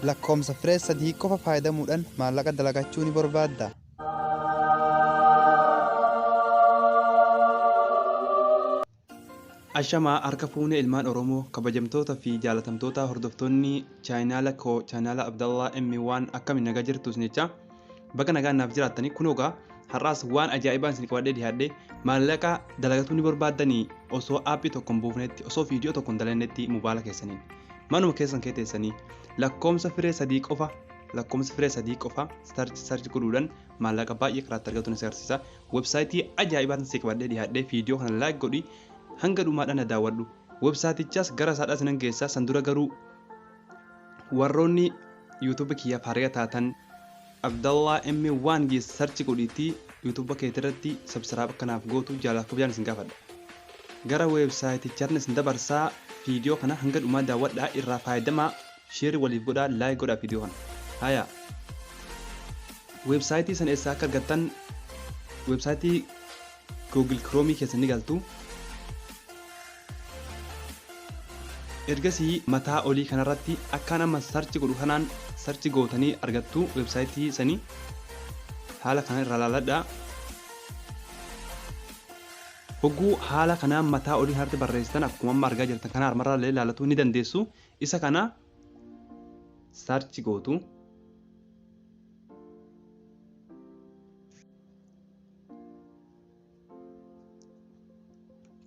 Lakkoomsa firee 3 qofa faayadamuudhaan maallaqa dalagachuu ni barbaaddaa? Ashamaa harka fuune ilmaan Oromoo kabajamtoota fi jaalatamtoota hordoftoonni chaayinaala koo chaayinaala Abdallaa M1 akkami nagaa jirtu isin jecha baga nagaan naaf jiraattanii kunoo gaa har'aas waan ajaa'ibaan isin qabadhee dhiyaadhe maallaqa dalagatuu ni barbaaddanii osoo aappii tokko hin buufnetti osoo viidiyoo tokko hin dalannetti mobaala keessaniin manuma keessan kee teessanii lakkoomsa firee 3 qofa lakkoomsa firee 3 qofa search search godhuudhaan maallaqa baay'ee karaatti argatu ni agarsiisa. Websaayitii ajaa'ibaatiin si qabadhee dhiyaadhe viidiyoo kana like godhi hanga dhumaadhaan na daawwadhu. Websaayitichaas gara isaadhaa sinan geessa san dura garuu warroonni YouTube kiyyaaf hariya taatan Abdallaa M1 geessa search godhiitii YouTube keetirratti subscribe akka naaf gootu jaalaaf kabajaan isin gaafadha. Gara weebsaayitichaatti isin dabarsaa viidiyoo kana hanga dhumaa daawwadhaa irraa faayadamaa share waliif godhaa like godhaa viidiyoo kana. Haya weebsaayitii san eessaa akka argattan weebsaayitii Google Chrome keessa ni galtu. Ergasii mataa olii kanarratti akkaan amma search godhu kanaan search gootanii argattu weebsaayitii sanii haala kana irraa laaladhaa. Hogguu haala kanaan mataa olii kanarratti barreessitan akkuma amma argaa jirtan kana armarraa illee ilaalatuu ni dandeessu. Isa kana search gootu.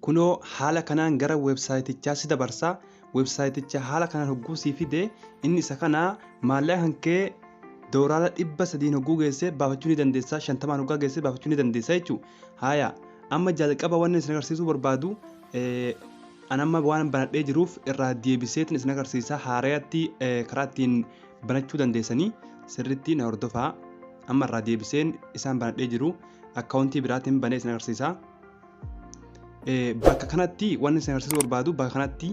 Kunoo haala kanaan gara weebsaayitichaa si dabarsa. Weebsaayiticha haala kanaan hogguu sii fide inni isa kana maallaqa kan kee dooraala 300 hogguu geesse baafachuu ni dandeessa. 50n hoggaa geesse baafachuu ni dandeessa jechuudha. Haaya amma jalqaba wanni isin agarsiisuu barbaadu an amma waan banadhee jiruuf irraa deebiseetiin isin agarsiisa haarayatti karaa ittiin banachuu dandeessanii sirriitti na hordofaa. Amma irraa deebiseen isaan banadhee jiru akkaawuntii biraatiin banee isin agarsiisa. Bakka kanatti wanni isin agarsiisuu barbaadu bakka kanatti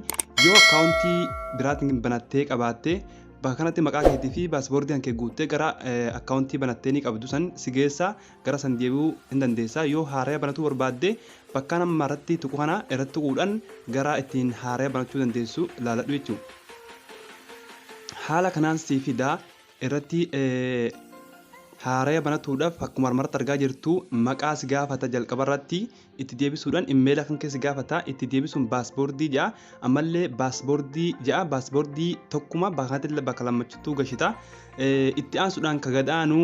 yoo akkaawuntii biraatiin banattee qabaatte bakka kanatti maqaa keetii fi paaspoortii kan kee guuttee gara akkaawuntii banattee ni qabdu san si geessa gara san deebi'uu hin dandeessa. Yoo haaraya banatuu barbaadde bakka amma irratti tuqu kana irratti tuquudhaan gara ittiin haaraya banachuu dandeessu ilaaladhu jechuudha. Haala kanaan sii fida. Irratti haaraya banatuudhaaf akkuma armarratti argaa jirtu maqaa si gaafata jalqaba irratti itti deebisuudhaan immeela kan kee si gaafata itti deebisuun baasboordii ja'a ammallee baasboordii ja'a baasboordii tokkuma bakka kanatti bakka lammachuttuu gashita itti aansuudhaan ka gadaanu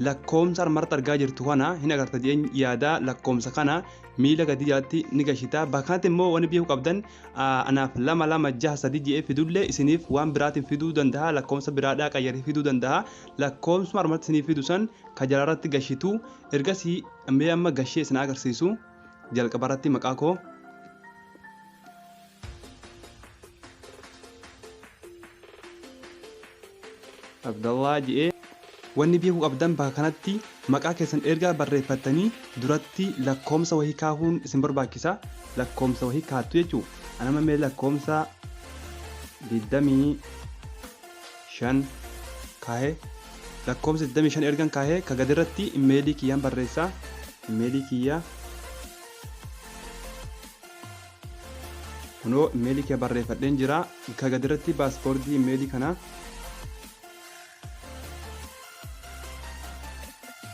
lakkoomsa armarratti argaa jirtu kana hin agarta jedheen yaada lakkoomsa kana miila gadii jalatti ni gashita bakka kanatti immoo wanni beekuu qabdan anaaf 2 2 6 3 je'ee fidullee isiniif waan biraatiin fiduu dandaha lakkoomsa biraadhaa qayyaree fiduu dandaha lakkoomsuma armatti isiniif fidu san ka jalaarratti gashitu ergasii mee amma gashee isin agarsiisu jalqabarratti maqaa koo Abdallaa je'ee wanni beekuu qabdan bakka kanatti maqaa keessan erga barreeffattanii duratti lakkoomsa wahii kaahuun isin barbaachisa lakkoomsa wahii kaattu jechuu anama mee lakkoomsa 25 kaahe lakkoomsa 25 ergan kaahe ka gadirratti imeelii kiyyaan barreessa imeelii kiyya Kunoo imeelii kee barreeffadheen jira. Ka gadirratti paaspoortii imeelii kana.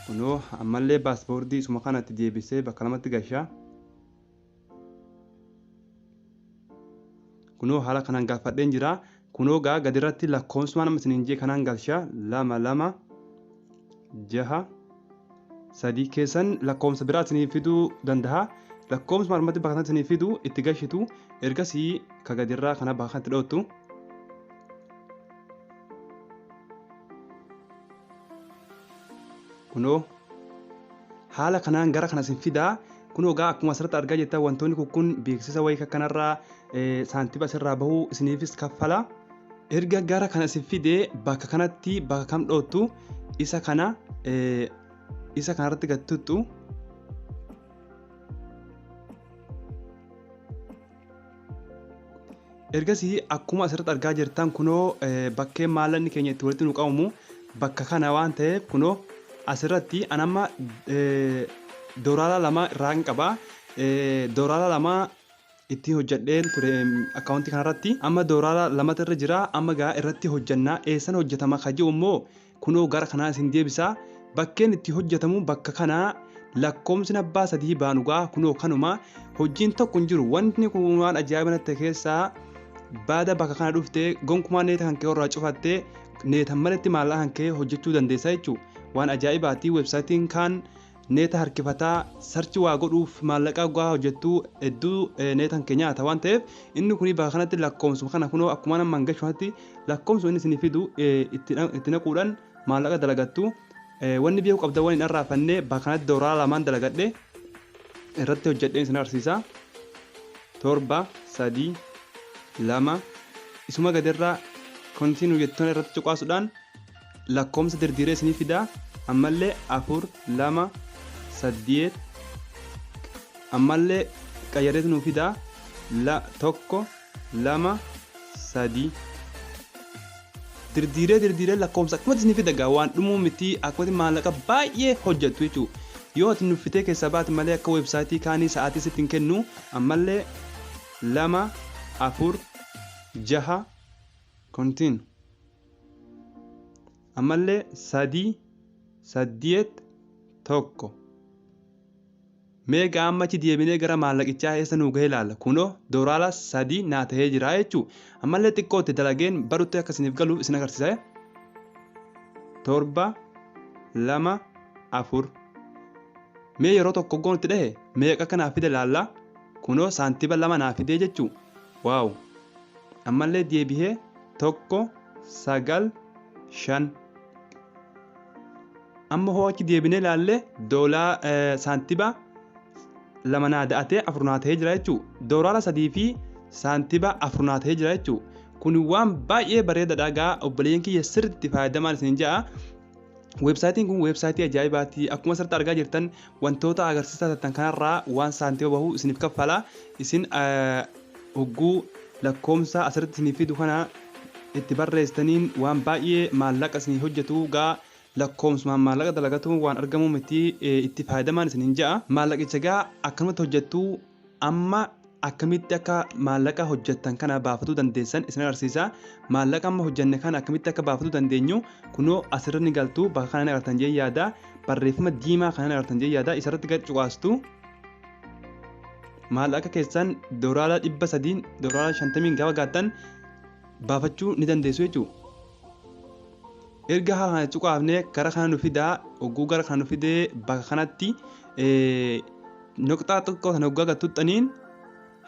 Kunoo ammallee paaspoortii isuma kanatti deebisee bakka lamatti gasha. Kunoo haala kanaan gaafadheen jira. Kunoo gaa gadirratti lakkoofsuma nama isiniin jee kanaan galsha. 2 2 6 3 keessan lakkoofsa biraa isinii fiduu danda'a. Lakkoofsuma armatti bakka kanatti isinii fidu itti gashitu ergasii ka gadirraa kana bakka kanatti dhoottu. Kunoo haala kanaan gara kana isin fidaa. Kunoo gaa akkuma asirratti argaa jirtan wantoonni kun beeksisa wayii kanarraa saantiba asirraa bahuu isiniifis kaffala. Erga gara kana isin fidee bakka kanatti bakka kam dhoottu isa kana isa kanarratti gad tuxxu. Ergasii akkuma asirratti argaa jirtan kunoo bakkeen maallaqni keenya itti walitti nu qabamu bakka kana waan ta'eef kunoo asirratti an amma doolaara 2 irraa hin qaba. Doolaara 2 Ittiin hojjedheen ture akkaawuntii kanarratti. Amma doolaara lamatu irra jira. Amma gaa irratti hojjannaa. Eessan hojjetama ka jiru immoo kunoo gara kanaa isin deebisa. Bakkeen itti hojjetamu bakka kanaa, lakkoomsi abbaa sadii baanu gaa kunoo kanuma. Hojiin tokko hin jiru. Wanti kun waan ajaa'iba natti keessaa baada bakka kana dhuftee gonkumaa neeta kan kee irraa cufattee neetan malatti maallaqa kan kee hojjechuu dandeessa jechuudha. Waan ajaa'ibaati. Weebsaayitiin kaan neeta harkifataa, search waa godhuuf maallaqa gaa hojjettuu hedduu neetan kee nyaata waan ta'eef, inni kun bakka kanatti lakkoomsuma kana kunoo akkuma nama gashutti lakkoomsuma inni isinii fidu itti naquudhaan maallaqa dalagattu. Wanni beekuu qabda, waan hin arraafannee, bakka kanatti doolaara lamaan dalagadhe irratti hojjedheen isin agarsiisa. 7, 3, 2, isuma gadirraa continue jettuun irratti cuqaasuudhaan lakkoomsa dirdiiree isinii fidaa. Ammallee 4, 2, 8, ammallee qayyareetu nuu fidaa, 1, 2, 3, dirdiiree dirdiiree lakkoomsa akkumatti isinii fida. Gaa waan dhumuu miti, akkumatti maallaqa baay'ee hojjettu jechuudha. Yoo ati nuffitee keessaa baate malee akka weebsaayitii kaanii sa'aatii sitti hin kennu. Ammallee 2, 4, 6, continue, ammallee 3, 8, 1. Meeqa amma achi deebinee gara maallaqichaa eessa nuu gahee ilaalla. Kunoo doolaara 3 naa tahee jira jechuu. Ammallee xiqqootti dalageen barutti akka isiniif galuuf isin agarsiisa. 7, 2, 4. Mee yeroo tokko goon itti dhahe meeqa akka naaf fide ilaalla. Kunoo saantiba 2 naa fidee jechuu. Wow. Ammallee deebihee 1, 9, 5. Amma hoo achi deebinee ilaalle, doolaa saantiba 2 naa da'atee 4 naa ta'ee jira jechuudha. Doolaara 3 fi saantiba 4 naa ta'ee jira jechuudha. Kun waan baay'ee bareedaadha. Gaa obboleeyyan kiyya, sirriitti fayyadamaan isin ja'a. Weebsaayitiin kun weebsaayitii ajaa'ibaati. Akkuma asirratti argaa jirtan, wantoota agarsiisaa ta'an kanarraa waan saantiba bahu isiniif kaffala. Isin hogguu lakkoomsa asirratti isiniif fidu kana itti barreessitaniin waan baay'ee maallaqa isinii hojjetu. Gaa lakkoomsumaan maallaqa dalagatu waan argamu miti, itti fayyadamaan isiniin ja'a. Maallaqicha gaa akkanumatti hojjettu. Amma akkamitti akka maallaqa hojjettan kana baafatuu dandeessan isin agarsiisa. Maallaqa amma hojjenne kana akkamitti akka baafatuu dandeenyu kunoo asirra ni galtu. Bakka kana ni agartan jee yaada. Barreeffama diimaa kana ni agartan jee yaada. Isarratti gad cuqaastu. Maallaqa keessan doolaara 300n doolaara 50n gaafa gaattan baafachuu ni dandeessu jechuudha. Erga haala kana cuqaafnee gara kana nu fidaa. Hogguu gara kana nu fidee, bakka kanatti noqxaa xiqqoo sana hoggaa gattuxxaniin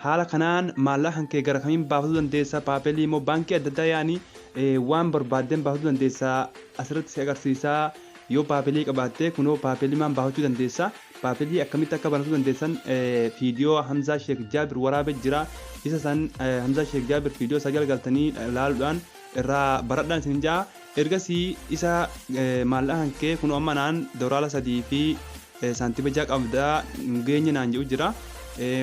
haala kanaan maallaqa kan kee gara kamiin baafatuu dandeessa? PayPalii immoo baankii adda addaa yaanii waan barbaaddeen baafatuu dandeessa. Asirratti si agarsiisaa. Yoo PayPalii qabaatte, kunoo PayPalii maan baafachuu dandeessa. PayPalii akkamitti akka banatuu dandeessan viidiyoo Hamzaa Sheek Jaabir waraabee jira. Isa san Hamzaa Sheek Jaabir viidiyoo isaa jala galtanii laaluudhaan irraa baradhaan isin ja'a. Ergasii isa maallaqa kan kee kunoo amma naan doolaara 3 fi saantima 6 qabdaa geenye naan jedhu jira.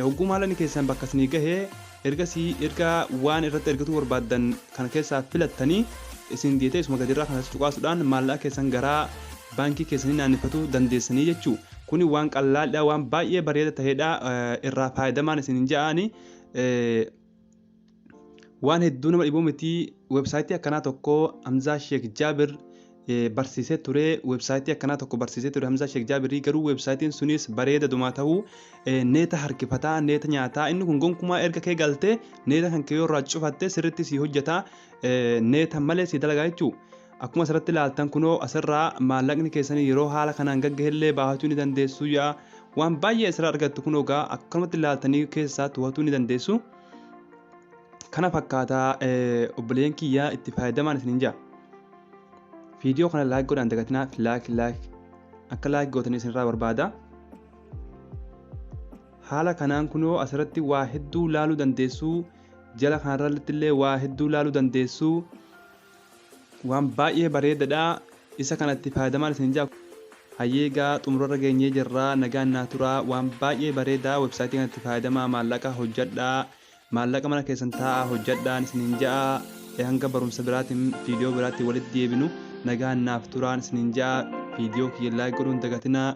Hogguu maallaqni keessan bakka isinii gahee, ergasii erga waan irratti ergatuu barbaaddan kana keessaa filattanii isin geetee isuma gadirraa kanas cuqaasuudhaan maallaqa keessan garaa baankii keessanii naannifatuu dandeessanii jechuu. Kuni waan qallaadha, waan baay'ee bareeda ta'edha. Irraa faayadamaan isin hin ja'ani. Waan hedduu nama dhibuu miti. Weebsaayitii akkanaa tokko Hamzaa Sheek Jaabir barsiisee ture. Weebsaayitii akkanaa tokko barsiisee ture Hamzaa Sheek Jaabirii. Garuu weebsaayitiin sunis bareeda dumaa ta'uu neeta harkifataa, neeta nyaataa. Inni kun gonkumaa erga kee galtee neeta kan kee yoo irraa cufatte sirriitti si hojjeta, neeta malee si dalagaa jechuu. Akkuma asirratti ilaaltan, kunoo asirraa maallaqni keessanii yeroo haala kanaan gaggahellee baafachuu ni dandeessu. Yaa waan baay'ee asirraa argattu. Kunoo gaa akkanumatti ilaaltanii keessaa to'atuu ni dandeessu. Kana fakkaataa obboleeyyan kiyyaa, itti fayyadamaan isiniin jaa. Viidiyoo kana like godhaan dagatinaa. Like, like, akka like gootanii isinirraa barbaada. Haala kanaan kunoo asirratti waa hedduu laaluu dandeessu. Jala kanarratti illee waa hedduu laaluu dandeessu. Waan baay'ee bareedaadha. Isa kanatti fayyadamaan isin jaa. Hayyee, egaa xumurarra geenyee jirra. Nagaan naa turaa. Waan baay'ee bareedaa. Websaayitii kanatti fayyadamaa, maallaqa hojjedhaa. Maallaqa mana keessan taa'aa hojjedhaan isiniin ja'a. Hanga barumsa biraatiin, viidiyoo biraatti walitti deebinu, nagaan naaf turaan isiniin ja'a. Viidiyoo kiyya like godhuun dagatinaa.